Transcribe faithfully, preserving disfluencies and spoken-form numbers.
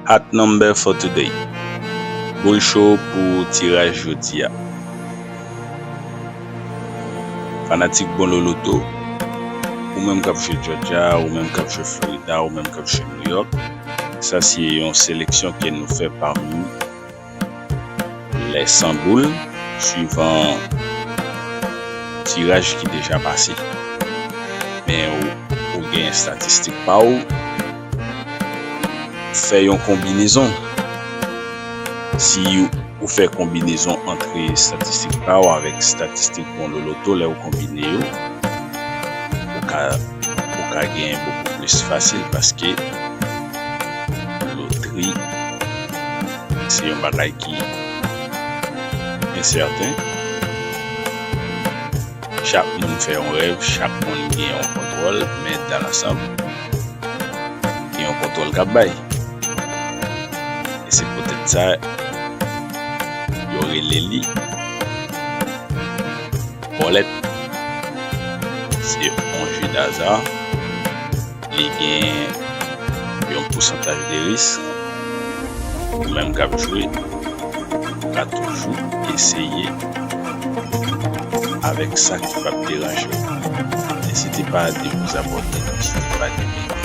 At number for today. Boul cho pou tiraj jodi a. Fanatik Bonloloto, ou menm k ap jwe Georgia, ou menm k ap jwe Florida, ou menm k ap jwe New York, sa se yon seleksyon ke nou fè pami lè san boul, swivan tiraj ki deja pase. Men ou, ou gen estatistik pa w, fè yon konbinezon. Si ou fè konbinezon ant estatistik pa w avèk estatistik Bonloloto, lè ou konbine yo, ou ka, ou ka genyen bokou plis fasil paske lotri se yon bagay ki ensèten. Chak moun fè yon rèv, chak moun gen yon kontwòl, men dan lansanm, gen yon kontwòl k ap bay. E se poutèt sa, yo rele li bòlèt. Se yon jeu d'hasard. Li gen yon pousantaj de risk. Ou menm k ap jwe, ou ka toujou eseye avèk sa ki p ap deranje w. Ezite pa de vous abonner, ezite pa de